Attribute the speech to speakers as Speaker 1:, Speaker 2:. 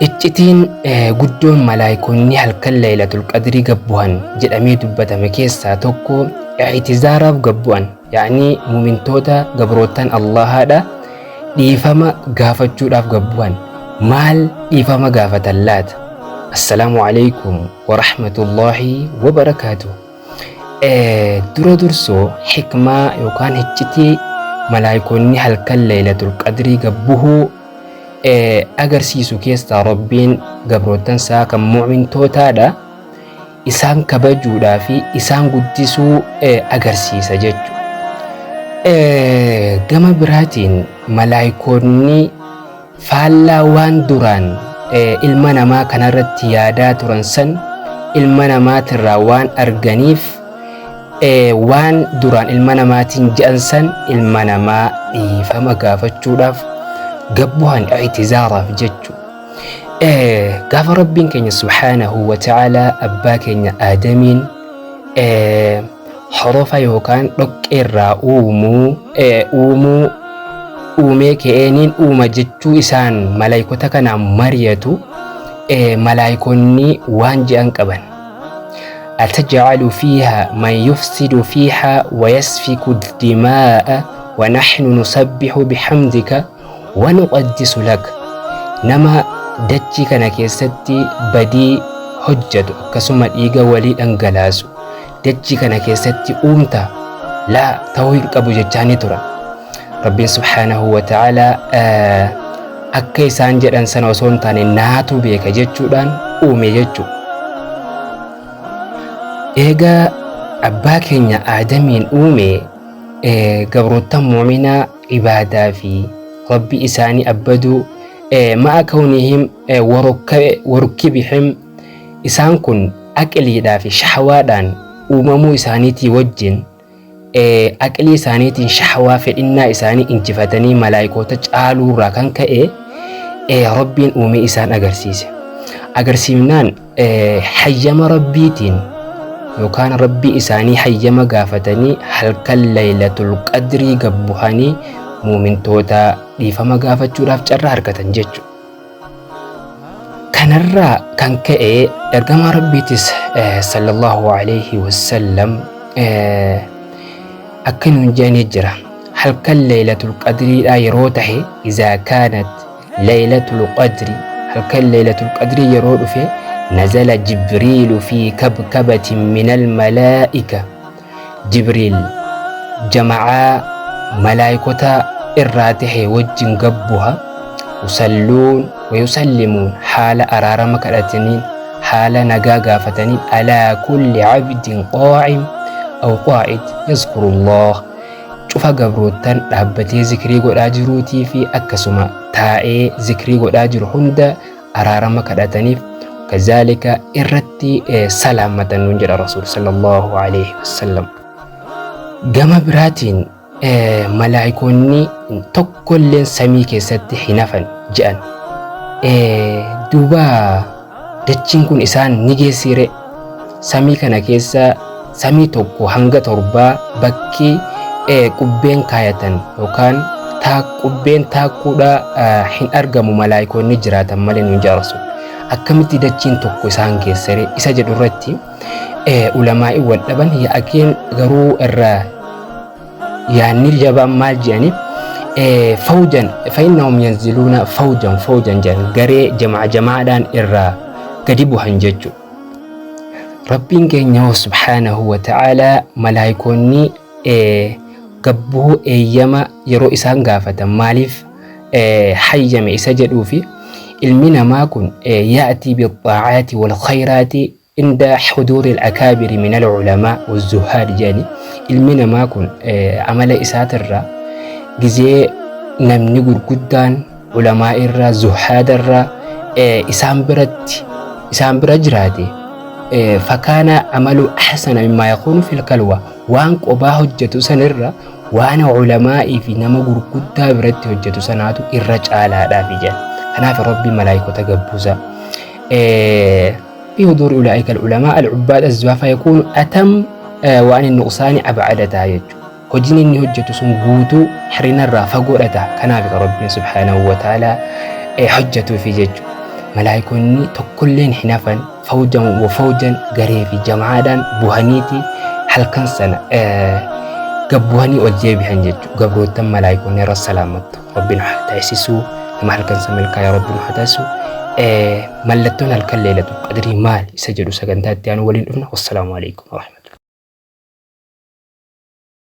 Speaker 1: Iccitiin guddoon malaayikoonni halkan Laylatul Qadrii gabbu'an jedhamee dubbatame keessaa tokko i'tizaaraaf gabbu'an yaa'ni mumintoota gabroottan Allahaadha dhiifama gaafachuudhaaf gabbu'an. Maal dhiifama gaafatan laata? Assalaamu alaikum wa rahmatullahi wa barakaatuh. Dura dursoo hikmaa yookaan iccitii malaayikoonni halkan Laylatul Qadrii gabbuhuu agarsiisu keessaa Rabbiin gabroottan isaa kan mu'mintootaadha isaan kabajuudhaa fi isaan guddisuu agarsiisa jechuudha. Gama biraatiin malaayikoonni faallaa waan duraan ilma namaa kanarratti yaadaa turan san ilma namaatirraa waan arganiif waan duraan ilma namaatiin je'an san ilma namaa dhiifama gaafachuudhaaf gabbuhan i'tizaaraaf jechu. Gaafa Rabbiin keenya subhaanahu wa ta'aalaa abbaa keenya Aadamiin horofa yookaan dhoqqeerraa uumuu uumuu uumee ka'eeniin uuma jechuu isaan malaayikota kanaan mariyatu malaayikonni waan je'an qaban. Ataj'alu fiihaa man yufsidu fiihaa wa yasfiku dimaa'a wa nahnu nusabbihu bihamdika wa nuqaddisu lak. Nama dachii kana keessatti badii hojjatu akkasuma dhiiga walii dhangalaasu dachii kana keessatti uumta laa ta'uu hin qabu jechaa ni turan. Rabbiin subhaanahu wa ta'aalaa akka isaan jedhan sana osoo hin taane naatu beeka jechuudhaan uume jechuudha. Eega abbaa keenya Aadamiin uume gabroottan mu'minaa ibaadaa fi Rabbi isaanii abbaduu ma'a kawnihim warukkibihim isaan kun aqliidhaa fi shahwaadhaan uumamuu isaaniitii wajjin aqlii isaaniitiin shahwaa fedhinnaa isaanii injifatanii malaayikoota caaluurraa kan ka'e Rabbiin uumee isaan agarsiise. Agarsiifnaan hayyama Rabbiitiin yookaan Rabbii isaanii hayyama gaafatanii halkan Laylatul Qadrii gabbuhanii muumintoota dhiifama gaafachuudhaaf carraa argatan jechuudha. Kanarraa kan ka'e ergamaa Rabbiitis sallallahu alaihi wasallam akka nuun jedhanii jira. Halkan Laylatul Qadriidhaa yeroo tahe izaa kaanat Laylatul Qadri halkan Laylatul Qadrii yeroo dhufe nazala Jibriilu fi kabkabatin minal malaa'ika Jibriil jama'aa malaayikota irraa tahe wajjin gabbuha yusalluun wa yusallimuun haala araarama kadhataniin haala nagaa gaafataniin alaa kulli abdin qaa'im aw qaa'id yazkurullah cufa gabroottan dhaabbatee zikrii godhaa jiruutii fi akkasuma taa'ee zikrii godhaa jiru hunda araarama kadhataniif kazaalika irratti salaammatan nuun jedha Rasuul sallallahu alaihi wasallam. Gama biraatiin malaayikoonni tokkolleen samii keessatti hin hafan jedhan. Duuba dachiin kun isaan ni geessire samii kana keessa samii 1 hanga 7 bakki qubbeen kaayatan yookaan qubbeen taakkuudha hin argamu malaayikoonni jiraatan malee nuun jedha Rasuul. Akkamitti dachiin tokko isaan geessere isa jedhu irratti ulamaa'iin wal dhaban yaa'akeen garuu irraa yaanni jabaan maal jedhani fawjan fa'innahum yanziluuna fawjan fawjan jedhan garee jama'a jama'aadhaan irraa gadi buhan jechuudha. Rabbiin keenya hoo subhaanahu wa ta'aalaa malaayikoonni gabbuhuu eeyyama yeroo isaan gaafatan maaliif hayyame isa jedhuu fi ilmi namaa kun ya'tii bixxaacaati wal khayraati inda huduuri al-akaabiri min al-ulamaa wa-zuhaad jedhani ilmi namaa kun amala isaatirraa gizee namni gurguddaan ulamaa irraa zuhaada irraa isaan biratti isaan bira jiraate fakaana amalu ahsana mimmaa yakuunu fil kalwa waan qobaa hojjetu sanirra waan ulamaa'ii fi nama gurguddaa biratti hojjetu sanaatu irra caalaadhaaf jedhan. Kanaaf Rabbi malaayikota gabbuusa. Fi huduuri ulaa'ika al-ulamaa al-ubbaad az-zuhaa fayakuunu atam waan hin nuqsaani ab'ada ta'a jechuudha. Hojiin inni hojjetu sun guutuu hir'ina irraa fagoodha ta'a. Kanaaf kan Rabbiin subhaanahu wa ta'ala hojjetuufi jechuudha. Malaayikoonni tokkolleen hin hafan, fawjan wa fawjan, garee fi jamaadhaan buhaniiti halkan sana gabbuhanii ol deebihan jechuudha. Gabroottan malaayikoonni irra salaamattu. Rabbi nu haa taasisuu, nama halkan san milkaa'e Rabbi nu haa taasisu. Mallattoon halkan Leelatul Qadrii maali isa jedhu sagantaa itti aanu waliin dhufna. Wassalaamu alaikum warahmatullahi.